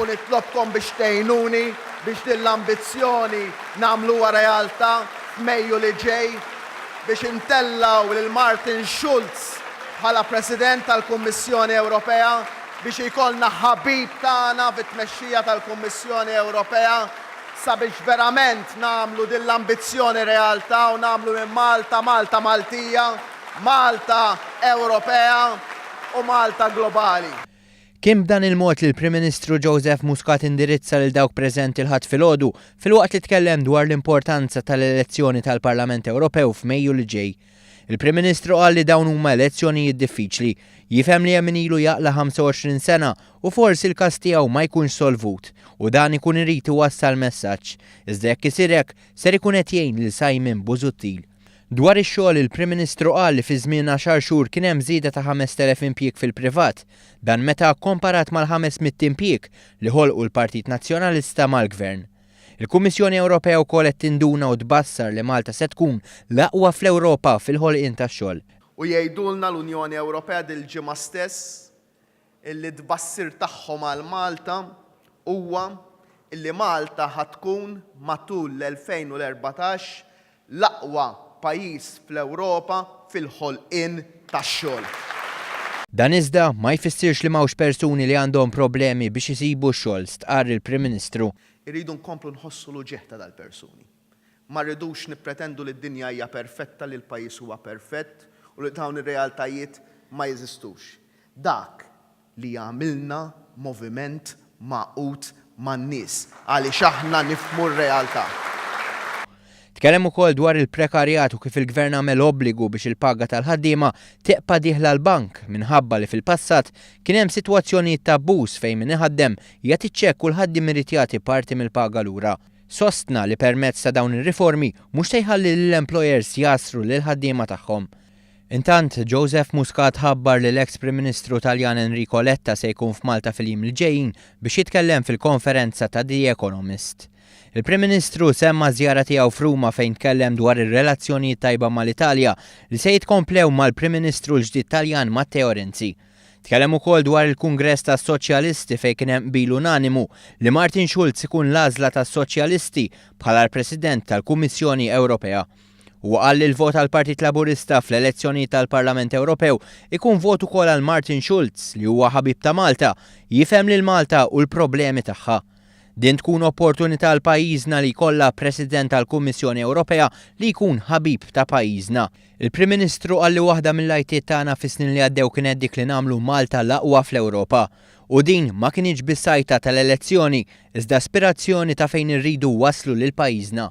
U nitlobkom biex tgħinuni biex din l-ambizzjoni nagħmluha realtà f'Mejju li ġej biex intellgħu lil Martin Schulz bħala President tal-Kummissjoni Ewropea, biex ikollna ħabib tagħna fit-tmexxija tal-Kummissjoni Ewropea sabiex verament nagħmlu din l-ambizzjoni realtà u nagħmlu minn Malta Malta Maltija, Malta Ewropea u Malta globali. Kien b'dan il-mod li l-Prim Ministru Joseph Muscat indirizza lil dawk preżenti l-Ħadd filgħodu filwaqt li tkellem dwar l-importanza tal-elezzjoni tal-Parlament Ewropew f'Mejju li ġej. Il-Prim Ministru qal li dawn huma elezzjonijiet diffiċli. Jifhem li hemm min ilu jaqla' 25 sena u forsi l-każ tiegħu ma jkunx solvut u dan ikun irid iwassal messaġġ. Iżda jekk isir hekk, ser ikun qed jgħin lil Simon Busuttil. Dwar ix-xogħol, il-Prim Ministru qal li fi żmien għaxar xhur kien hemm żieda ta' 5,000 impjieg fil-privat. Dan meta kkomparat mal-500 impjieg li ħolqu l-Partit Nazzjonalista mal-Gvern. Il-Kummissjoni Ewropea wkoll qed tinduna u tbassar li Malta se tkun l-aqwa fl-Ewropa fil-ħolqien tax-xogħol. U jgħidulna l-Unjoni Ewropea dil-ġimgħa stess illi t-tbassir tagħhom għal Malta huwa illi Malta ħa tkun matul l-2014 l-aqwa pajjiż fl-Ewropa fil-ħolqien tax-xogħol. Dan iżda ma jfissirx li m'hawnx persuni li għandhom problemi biex isibu x-xogħol, stqarr il-Prim Ministru. Irridu nkomplu nħossu l-uġigħ ta' dal-persuni. Ma rridux nippretendu li d-dinja hija perfetta, li l-pajjiż huwa perfett u li dawn ir-realtajiet ma jeżistux. Dak li jagħmilna moviment magħqud man-nies għaliex aħna nifhmu r-realtà. Tkellem ukoll dwar il-prekarjat u kif il-Gvern għamel obbligu biex il-paga tal-ħaddiema tibqa' dieħla l-bank minħabba li fil-passat kien hemm sitwazzjonijiet ta' abbuż fejn min iħaddem jagħti ċ-ċekk u l-ħaddiem irid jagħti parti mill-paga lura. Sostna li permezz ta' dawn ir-riformi mhux se jħalli lill-employers jagħsru lill-ħaddiema tagħhom. Intant, Joseph Muscat ħabbar li l-eks Prim Ministru Taljan Enrico Letta se jkun f'Malta fil-jiem li ġejjin biex jitkellem fil-konferenza ta' The Economist. Il-Prim Ministru semma ż-żjara tiegħu f'Ruma fejn tkellem dwar ir-relazzjonijiet tajba mal-Italja li se jitkomplew mal-Prim Ministru l-ġdid Taljan Matteo Renzi. Tkellem ukoll dwar il-Kungress tas-Soċjalisti fejn kien hemm qbil unanimu li Martin Schulz ikun l-għażla tas-Soċjalisti bħala l-President tal-Kummissjoni Ewropea. Huwa qal li l-vot għall-Partit Laburista fl-elezzjonijiet tal-Parlament Ewropew ikun vot ukoll għal Martin Schulz li huwa ħabib ta' Malta, jifhem lil Malta u l-problemi tagħha. Din tkun opportunità għal pajjiżna li jkollha President tal-Kummissjoni Ewropea li jkun ħabib ta' pajjiżna. Il-Prim Ministru qal li waħda mill-għajtiet tagħna fis-snin li għaddew kienet dik li nagħmlu Malta l-aqwa fl-Ewropa. U din ma kinitx biss għajta tal-elezzjoni, iżda aspirazzjoni ta' fejn irridu wasslu lil pajjiżna.